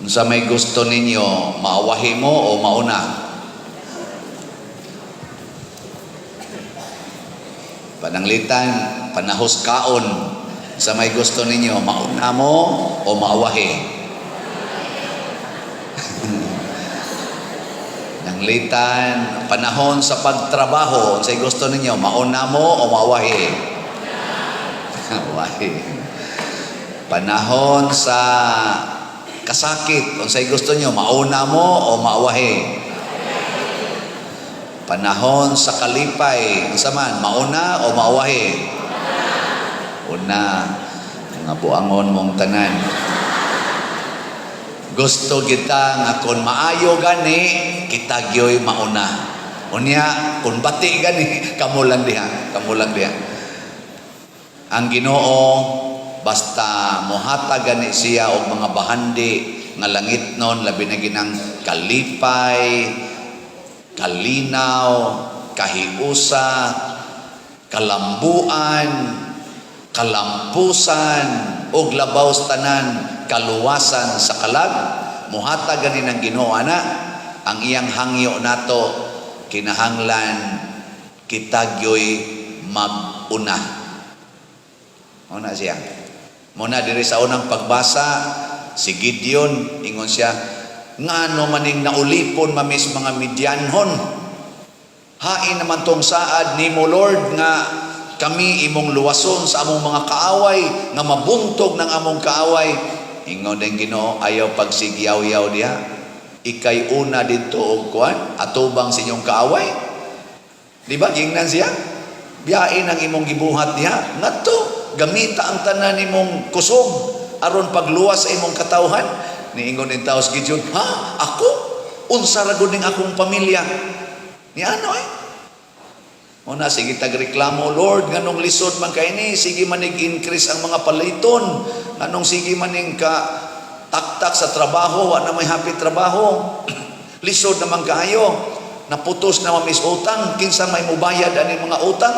Unsa may gusto ninyo, maawahi mo o mauna? Pananglitan, panahos kaon. Sa may gusto ninyo, mauna mo o maawahi? Nanglitan, panahon sa pagtrabaho, unsay gusto ninyo, mauna mo o maawahi? Maawahi. Panahon sa kasakit, unsay gusto niyo, mauna mo o maawahi? Panahon sa kalipay, unsa man, mauna o maawahi? Una. Mga buangon mong tanan. Gusto kita nga kung maayo gani, kita gyoy mauna. Unya, kung bati gani, kamo lang diha, kamo lang diha. Ang Ginoo basta mohatag gani siya og mga bahandi nga langit nun, labi na ginang kalipay, kalinaw, kahiusa, kalambuan, kalampusan, ug labaw sa tanan kaluwasan sa kalag. Muhatag gani ng Ginoo ana ang iyang hangyo nato, kinahanglan kita gyoy mag-una. Una siya. Muna diri sa unang pagbasa, si Gideon, ingon siya, ngano maning naulipon mamis mga Midianhon? Hain naman tong saad nimo, Lord, nga kami imong luwason sa among mga kaaway, nga mabuntog ng among kaaway. Ingon din Ginoo, ayaw pagsigyaw-yaw diha. Ikay una didto og kuan, atubang sa inyong kaaway. Di ba gingnan siya? Biyain ang imong gibuhat diha. Ngadto, gamita ang tanan nimong kusog aron pagluwas sa imong katawhan. Niingon din taos Gideon, ha? Ako? Unsa ra gud ning akong pamilya? Ni ano eh? Una, sige tagreklamo, Lord, nganong lisod man kay ni, sige manig increase ang mga paliton, nganong sige maning ka taktak sa trabaho, wa na may happy trabaho, lisod naman kaayo, naputos na mamis utang, kinsa may mubayad ani mga utang?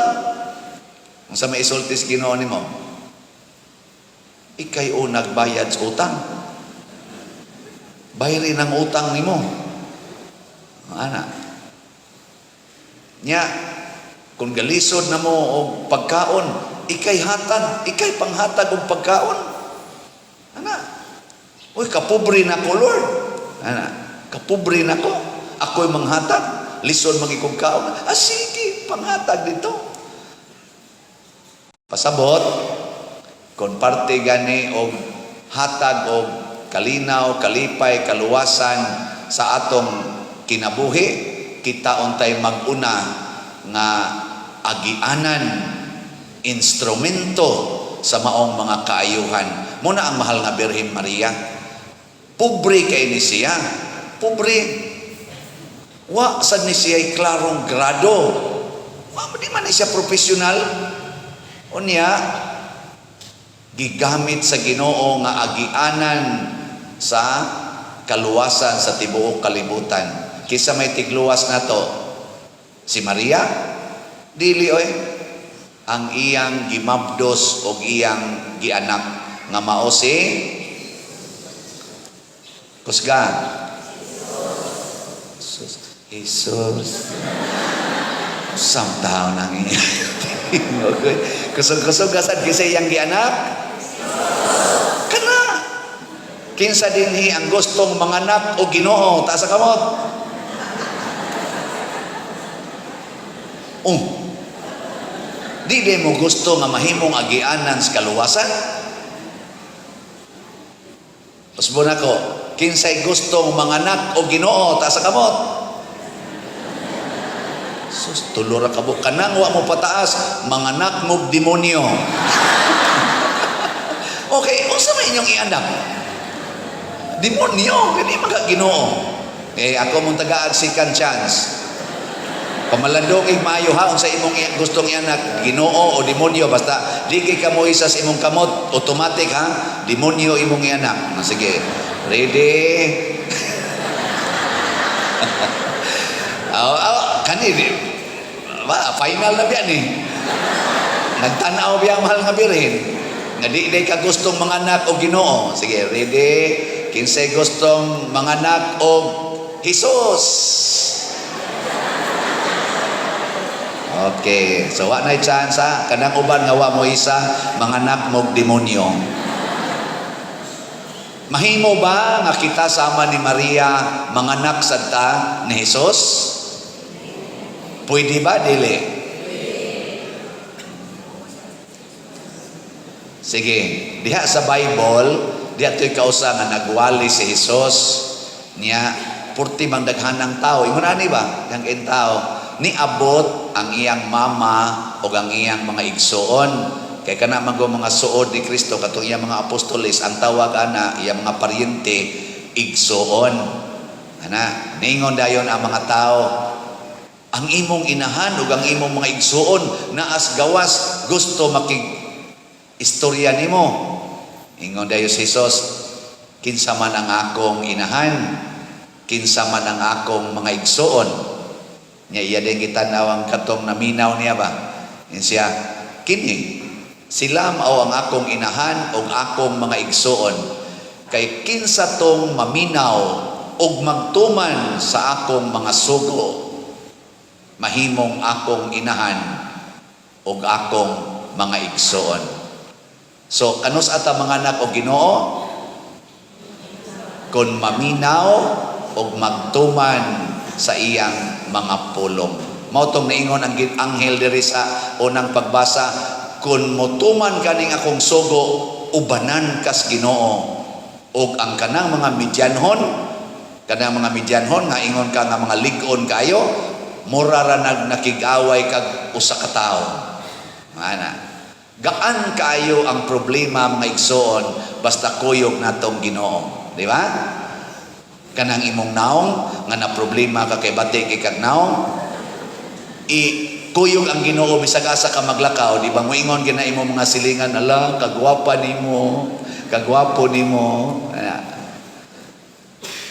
Unsa may isulti sa Ginoo nimo? Ikay o nagbayad sa utang. Bayarin ang utang nimo. Ana. Nya, kung galisod na mo og pagkaon, ikay hatag, ikay panghatag og pagkaon. Ana. Uy, kapobre na ko, Lord. Ana, kapobre na ko. Ako'y manghatag. Lisod magikog kaon. Ah, sige, panghatag dito. Pasabot, kung parte gani og hatag og kalinaw, kalipay, kaluwasan sa atong kinabuhi, kita untay mag-una nga agianan, instrumento sa maong mga kaayuhan. Muna ang mahal nga Birhen Maria. Pobre kay ni siya. Pobre. Wa sad ni siya klarong grado. Wa di man ni siya profesional. Unya, gigamit sa Ginoo nga agianan sa kaluwasan sa tibuok kalibutan. Kinsa may tigluwas nato? Si Maria? Dili oy. Ang iyang gimabdos og iyang gianak nga mao si Kusga. Jesus. Jesus. Samtaw nang okay. Kusog-kusog asad kinsa iyang gianak? Kana. Kinsa dinhi ang gustong manganak o Ginoo? Taas sa kamot. Oh. Di di mo gusto nga mahimong agianan sa kaluwasan? Usbon ako, kinsay gustong manganak o Ginoo? Taas sa kamot. Sus, tulo ra ka buok. Kanang wa mo pataas, manganak mo demonyo. Okay, unsa may inyong ianak? Demonyo, dili man ka Ginoo. Eh, ako mong tagaag second chance. Pamalandong ig maayo ha, unsa imong gustong ianak, Ginoo o demonyo, basta di kay ka mo isa sa imong kamot, automatic ha, demonyo imong ianak. Ah, sige, ready? Oh, oh, kani di ba, final na biya ni. Nagtanaw biya ang mahal nga birhen. Nga di day ka gustong manganak o Ginoo. Sige, ready? Kinsay gustong manganak og Jesus? Okay, so wa nay chance ha. Kanang uban nga wa mo isa, manganak mo'g demonyo. Mahimo ba nga kita sama ni Maria manganak sad ta ni Jesus? Pwede ba dili? Sige, diha sa Bible, diha to'y kausa nga nagwali si Jesus niya, purti bang daghanang tao. Ingon ani ba? Daghan tao. Niabot ang iyang mama o ang iyang mga igsoon. Kay kana man go mga suod ni Kristo, katong iyang mga apostoles, ang tawag ana iyang mga paryente, igsoon. Ana, ningon dayon ang mga tao, "Ang imong inahan ug ang imong mga igsuon naas gawas, gusto makig istorya nimo." Ingon dayon si Jesus, "Kinsa man ang akong inahan, kinsa man ang akong mga igsuon?" Nya iya din gitan-aw ang katong naminaw niya ba. Ingon siya, "Kini sila mao ang akong inahan ug akong mga igsuon, kay kinsa tong maminaw ug magtuman sa akong mga sugo, mahimong akong inahan ug akong mga igsuon." So kanus ata manganak og Ginoo? Kung maminaw ug magtuman sa iyang mga pulong. Mao tong niingon ang anghel diri sa unang pagbasa, "Kung motuman kaning akong sugo, ubanan kas Ginoo." Ug ang kanang mga Midianhon nga ingon ka nga mga lig-on kayo, mura ra nag nakig-away kag usa ka tawo. Ana. Gaan kaayo ang problema, mga igsoon, basta kuyog natong Ginoo, di ba? Kanang imong naong nga na problema ka kay bati kay kag naong, i kuyog ang Ginoo bisag asa ka maglakaw, di ba moingon gina imong mga silingan, "Ala, kagwapa nimo, kagwapo nimo." Ana.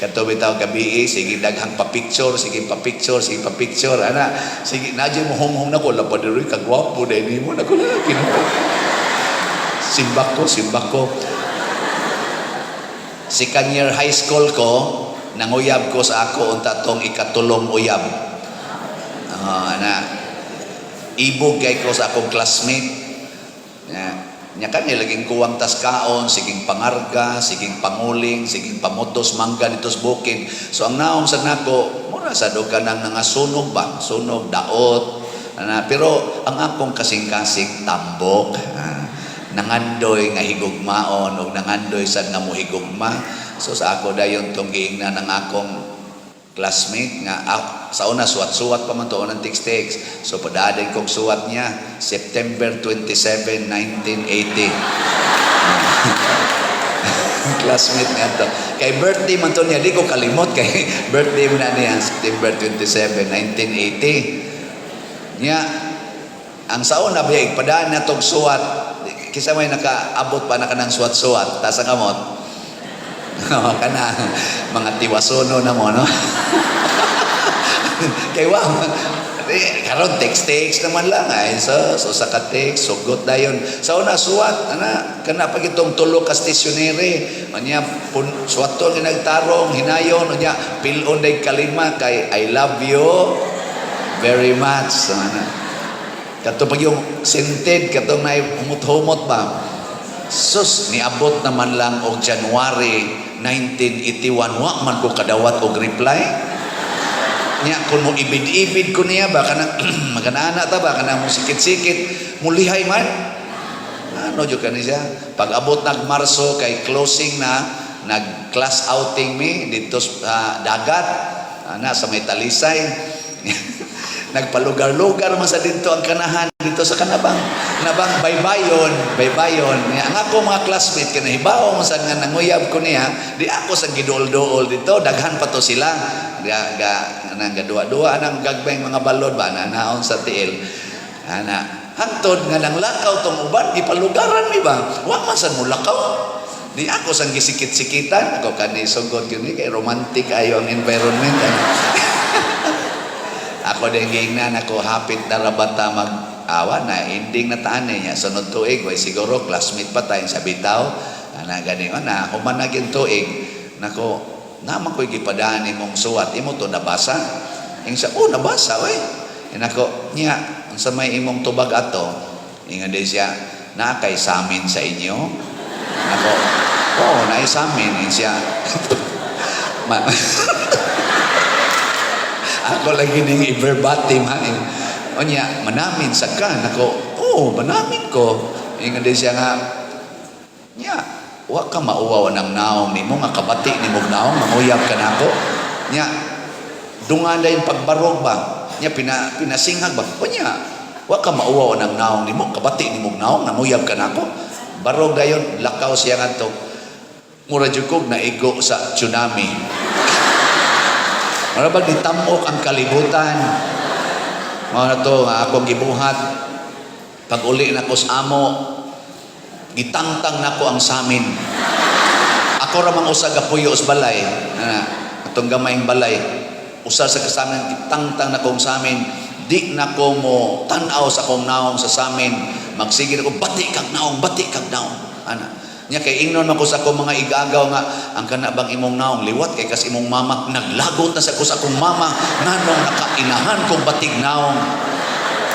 Kato bitaw gabi, sige daghang pa-picture, sige pa-picture, sige pa-picture, ana. Sige, na mo honghong nako, "Ala pa diri, kagwapo dahil nimo." Nako na, Ginoo. Simbak ko, simbak ko. Second year high school ko, nanguyab ko sa ako unta tong ikatulong uyab. Ana, ibog kay ko sa akong classmate. Ya, nya kani laging kuwang tas kaon, siging pangarga, siging panguling, siging pamutos mangga dito sa bukid. So ang naong sa nako, mura sa do kanang nangasunog ba, sunog daot. Ana, pero ang akong kasing-kasing tambok. Nangandoy nga higugmaon og nangandoy sad nga mohigugma. So sa ako dayon tong giingnan ng akong classmate nga sa una suwat-suwat pa man to unang text-text. So padaden kong suwat niya September 27, 1980. Classmate nga to. Kay birthday man to niya, di ko kalimot kay birthday mo na niya September 27, 1980. Niya ang sa una ba ipadaan na tog suwat, kisa may nakaabot pa na kanang suwat-suwat, taas ang kamot. Kana mga tiwasono na mo, no? Kay wa eh, karon text-text naman lang ay so sa ka text sugot dayon. Sa una suwat ana, kana pag itong tulo ka stationery unya pun suwaton nga nagtarong hinayon, unya pilon day kalima kay "I love you very much." So, ana, kato pag yung scented, katong na humot-humot ba. Sus, niabot naman lang og January 1981, wa man ko kadawat og reply. Nya kun mo ibid-ibid ko niya ba, kanang maganana ta ba, kanang mo sikit-sikit, mulihay man. Ano jud kani siya? Pag abot nag Marso kay closing na, nag class outing mi dito sa dagat, ana sa may Talisay. Nagpalugar-lugar man sa dito ang kanahan dito sa kanabang nabang baybayon, baybayon. Nya, ang ako mga classmate kay nahibaw man sa nga nanguyab ko niya, di ako sa giduol-duol dito, daghan pa to sila. Ga ga anang gaduwa-duwa anang gagbay mga balod ba na naon sa tiil. Ana, hangtod nga nang lakaw tong uban, gipalugaran mi ba? Wa man sad mo lakaw. Di ako sang gisikit-sikitan, ako kani sugod yun kay romantic ayo ang environment. Ano. Ako din giingnan ako, hapit na ra ba ta mag awa na ending na taan niya sunod tuig, way siguro classmate pa tayo sa bitaw, ana gani na human na gyud tuig. Nako, naa man ko'y gipadaan imong suwat, imo to nabasa? Ingon siya, "Oh, nabasa, oy." Nako, nya, unsa may imong tubag ato? Ingon din siya, "Naa kay samin sa inyo?" Nako, "Oo, naay samin." Ingon siya, ako lagi ning i-verbatim ha. Unya, manamin sa ka. Nako, "Oo, manamin ko." Ingon din siya nga, "Nya, wa ka mauwaw ng naong nimo nga kabati nimo naong, manguyab ka nako. Nya, dungan dayon pagbarog ba? Nya, pinasinghag ba? Unya, wa ka mauwaw ng naong nimo, kabati nimo naong, nanguyab ka nako." Barog dayon, lakaw siya ngadto. Mura jud kog naigo sa tsunami. Mura bag nitamok ang kalibutan. Mao na to nga akong gibuhat. Pag uli nako sa amo, gitangtang nako ang samin. Ako ra mang usa gapuyo sa balay, na atong gamayng balay. Usa sa kasamin, gitangtang nako ang samin. Di nako mo tan-aw sa akong naong sa samin. Magsige nako, "Bati kag naong, bati kag naong." Ana. Nya kay ingnon man ko sa akong mga igagaw nga, "Ang kana bang imong naong liwat kay kas imong mama." Naglagot na sa ko sa akong mama nganong nakainahan kong batig naong.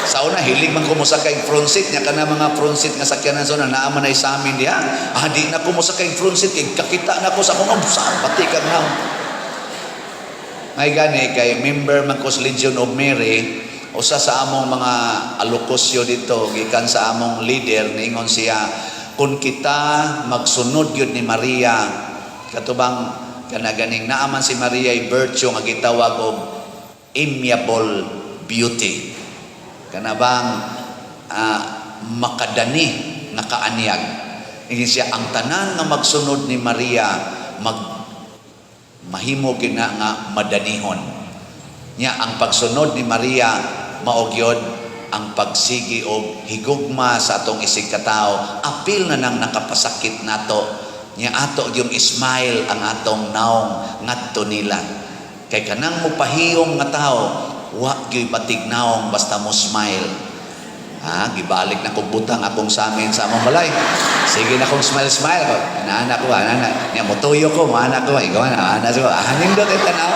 Sa una, hilig man ko mosakay front seat nya, kana mga front seat nga sakyanan sa una, naa man ay sa amin diha. Ah, di na ko mosakay front seat kay kakita na ko sa akong sa bati kag naong. May gani kay member man ko sa Legion of Mary, usa sa among mga alokusyo dito gikan sa among leader, niingon siya, kung kita magsunod gyud ni Maria, katubang kana ganing naaman si Maria ay virtue nga gitawag og amiable beauty. Kana bang makadani nga kaanyag. Ingon siya, ang tanan nga magsunod ni Maria mag mahimo gina nga madanihon. Nya ang pagsunod ni Maria mao gyud ang pagsigi og higugma sa atong isig katao, apil na nang nakapasakit nato. Nya ato yung smile ang atong naong ngadto nila. Kay kanang mopahiyom nga tao, wa gyud batig naong basta mo smile. Ha, gibalik na kong butang akong samin sa among balay. Sige na kong smile smile ko. Ana ko, ana. Nya motuyo ko, ana ko, ikaw ana, ana ko. Ah, nindot ay tanaw.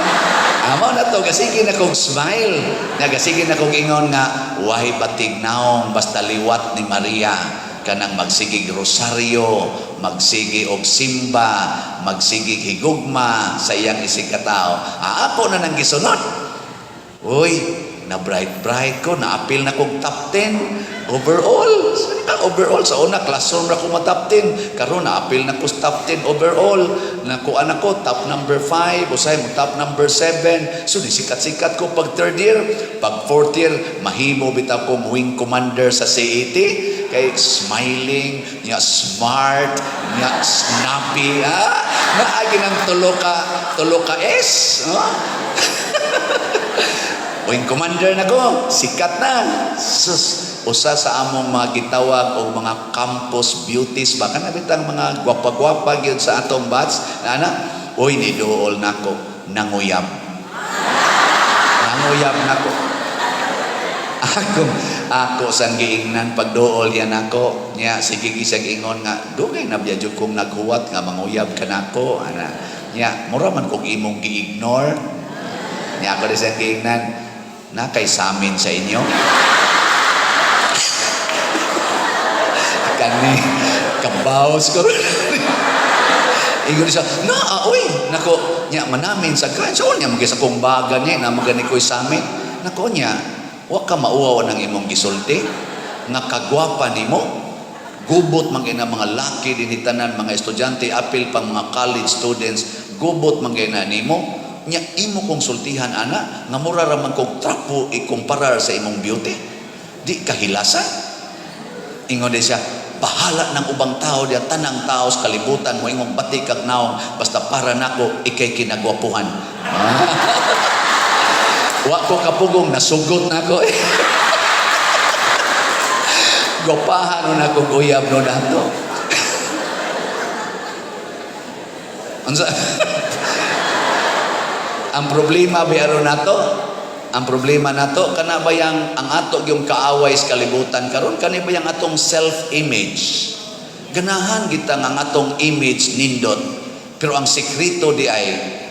Amo na to, gasige na kong smile. Nya gasige na kong ingon nga way batig naong basta liwat ni Maria, kanang magsigig rosaryo, magsigi og simba, magsigig higugma sa iyang isig katao. Ah, ako na nang gisunod. Uy, na bright bright ko, naapil na kog top 10 overall. Ka overall sa una, classroom ra ko ma top 10. Karon naapil na ko sa top 10 overall. Nakuha na ko top number 5, usay mo top number 7. So di sikat-sikat ko pag third year, pag fourth year, mahimo bitaw kong wing commander sa CAT kay smiling, nya smart, nya snappy, ah, naagi ng tulo ka S, no? Wing commander na ko, sikat na. Sus, usa sa among mga gitawag og mga campus beauties ba, kana bitang mga gwapa-gwapa gyud sa atong batch na ana. Uy, ni duol nako, nanguyab. Nanguyab nako. Ako sang giingnan pagduol yan ako. Nya sige gisag ingon nga dugay na biya jud kong naghuwat nga manguyab ka nako, ana. Nya mura man kog imong gi-ignore. Nya ako di sang giingnan, "Na kay samin sa inyo?" Kani kabaos ko. Ingon siya, "Na, ah, uy, nako, nya manamin sa kan. So niya magisa kong baga niya, na magani ko'y samin. Nako niya, wa ka mauwaw ng imong gisulti, nga kagwapa nimo, gubot man na mga laki din tanan, mga estudyante, apil pang mga college students, gubot man na nimo, nya imo kong sultihan ana, nga mura ra man kog trapo ikumparar sa imong beauty. Di kahilasa." Ingon din siya, "Bahala ng ubang tao diya, tanang tao sa kalibutan mo ingong bati kag naong, basta para nako ikay kinagwapuhan." Wa ko kapugong, nasugot na ako. Gwapahan no na akong uyab no dato. Unsa ang problema ba aron nato? Ang problema nato kana ba yang ang ato yung kaaway sa kalibutan karon, kani ba yang atong self-image? Ganahan kita nga ang atong image nindot. Pero ang sekreto di ay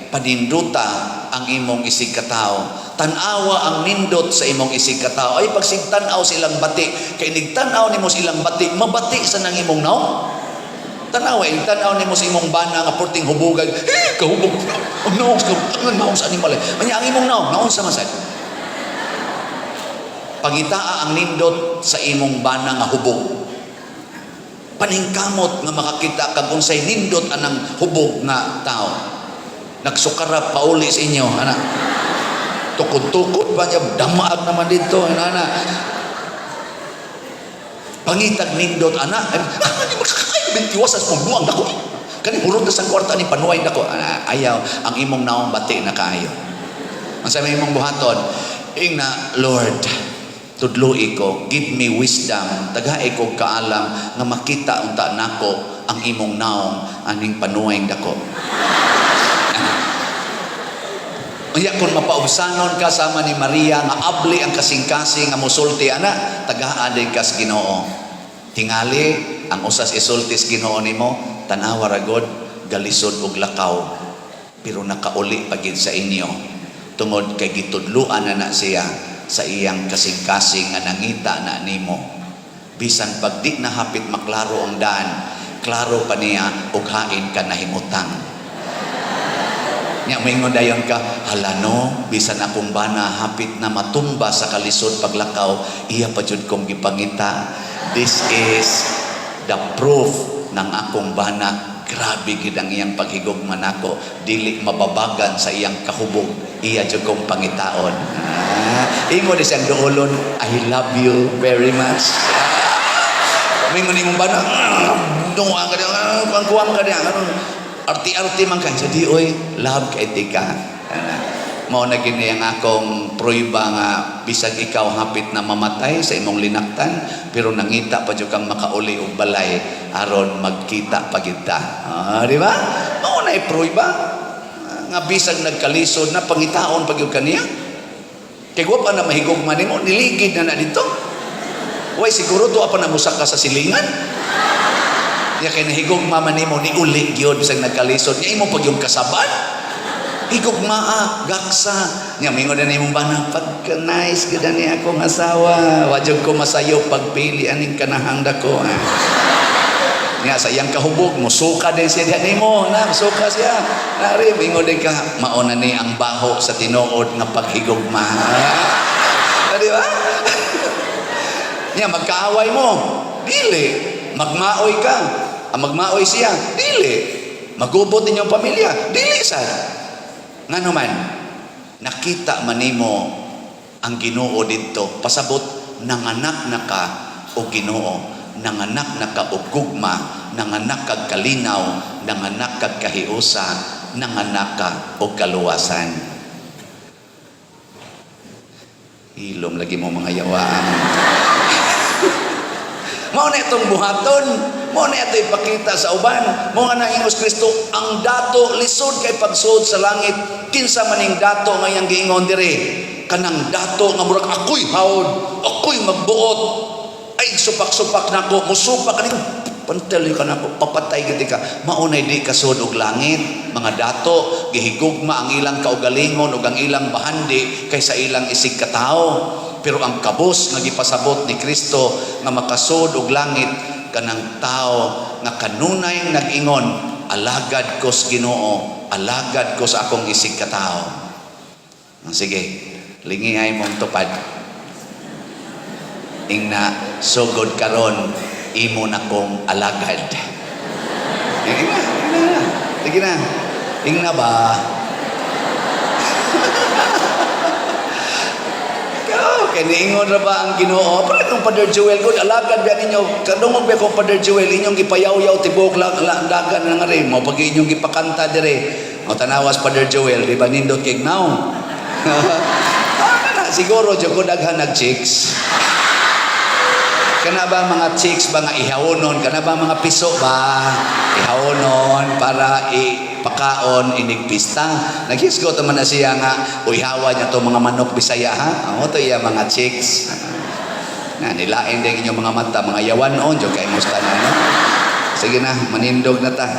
paninduta ang imong isig katawo. Tan-awa ang nindot sa imong isig katawo. Ay pagsigtan-aw silang bati, kay nigtan-aw nimo silang bati, mabati sa nang imong naong. Tanawa, tanaw nimo sa imong bana nga porting hubugag, eh, kahubog, ang naong, ang naong sa animal. Anya ang imong naong, naong sa masad. Pangitaa ang nindot sa imong bana nga hubog. Paningkamot nga makakita kag unsay nindot anang hubog nga tao. Nagsukarap pauli sa inyo, ana. Tukod-tukod pa niya, damaag naman dito, ana. Pangitag nindot, ana. Ay, ah, di makakay, bintiwasas mo, buang dako. Kani hurot na sa kwarta ni panuay dako. Ana, ayaw, ang imong naong bati na kaayo. Ang sa imong buhaton, ingna, "Lord, tudloi ko, give me wisdom, tagai ko kaalam nga makita unta nako ang imong naong aning panuay dako." Unya kung mapaubsanon ka sama ni Maria nga abli ang kasing-kasing nga musulti ana, tagaan din kas Ginoo. Tingali ang usas isulti sa Ginoo nimo, tan-awa ra god, galisod og lakaw pero nakauli pa gid sa inyo tungod kay gitudluan na na siya sa iyang kasing-kasing nga nangita na nimo. Bisan pag di na hapit maklaro ang daan, klaro pa niya og hain ka nahimutang. Nya moingon dayon ka, "Hala no, bisan akong bana hapit na matumba sa kalisod paglakaw, iya pa jud kong gipangita. This is the proof ng akong bana. Grabe gid ang iyang paghigugma nako, dili mababagan sa iyang kahubog, iya jud kong pangitaon." Ah, imo di siyang duolon, "I love you very much." Ah, moingon imong bana, "Ah, duwa ka diya, ah, kuwang ka diya, ano, arti-arti man ka." Sa di oy, love kay tika. Mao na gini ang akong pruiba nga bisag ikaw hapit na mamatay sa imong linaktan, pero nangita pa jud kang makauli og balay aron magkita pa gid ta. Ah, di ba? Mao na pruiba nga bisag nagkalisod na, pangitaon pa gyud kaniya. Kay wa pa na mahigugma nimo, niligid na na dito. Way siguro duha pa na musak ka sa silingan. Ya kay nahigugma man nimo, ni uli gyud bisag nagkalisod. Nya imo pag yung kasaban. Higugmaa, gaksa. Nya mingon na imong bana, "Pagka nice gid ni akong asawa. Wa jud ko masayo pagpili aning kanahang dako." Ah. Nya sa iyang kahubog, musuka din siya diha nimo, na musuka siya. Nari mingon din ka, "Mao na ni ang baho sa tinuod nga paghigugma." Ah, di ba? Nya magkaaway mo, dili. Magmaoy ka, ang magmaoy siya, dili. Magubot inyong pamilya, dili sad. Ngano man, nakita man nimo ang Ginoo didto. Pasabot nanganak na ka og Ginoo, nanganak na ka og gugma, nanganak kag kalinaw, nanganak kag kahiusa, nanganak ka og kaluwasan. Ilom lagi mo mga yawaan. Mao na itong buhaton. Mao na ito ipakita sa uban. Mao nga naingos Kristo, ang dato lisod kay pagsud sa langit. Kinsa maning dato nga iyang giingon dire? Kanang dato nga murag ako'y hawod, ako'y magbuot. Ay supak-supak nako, musupak kaning pantel ka nako, papatay gid ka. Mao na di kasud og langit. Mga dato gihigugma ang ilang kaugalingon ug ang ilang bahandi kaysa ilang isig katawo. Pero ang kabos nga gipasabot ni Kristo nga makasud og langit, kanang tao nga kanunay nag-ingon, "Alagad ko sa Ginoo, alagad ko sa akong isig katawo." Ah, sige, lingihay mong tupad. Ingna, "Sugod karon imo na kong alagad." Ingna, ingna. Sige na. Ingna ba? Oh, kay niingon ra ba ang Ginoo? Pero kung Father Joel good alagad ba ninyo? Kadungog ba kung Father Joel inyong gipayaw-yaw tibuok lang dagan na nga rin mo pag inyong gipakanta dire. O tanawas Father Joel, di ba nindot kay now? Ah, na, siguro jud ko daghan nag chicks. Kana ba mga chicks ba nga ihawonon? Kana ba mga piso ba? Ihawonon para ipakaon inig pista. Naghisgot naman na siya nga uihawa niya to mga manok Bisaya ha. Amo to iya mga chicks. Na nilain din inyong mga mata, mga yawanon jud kay musta na no. Sige na, manindog na ta.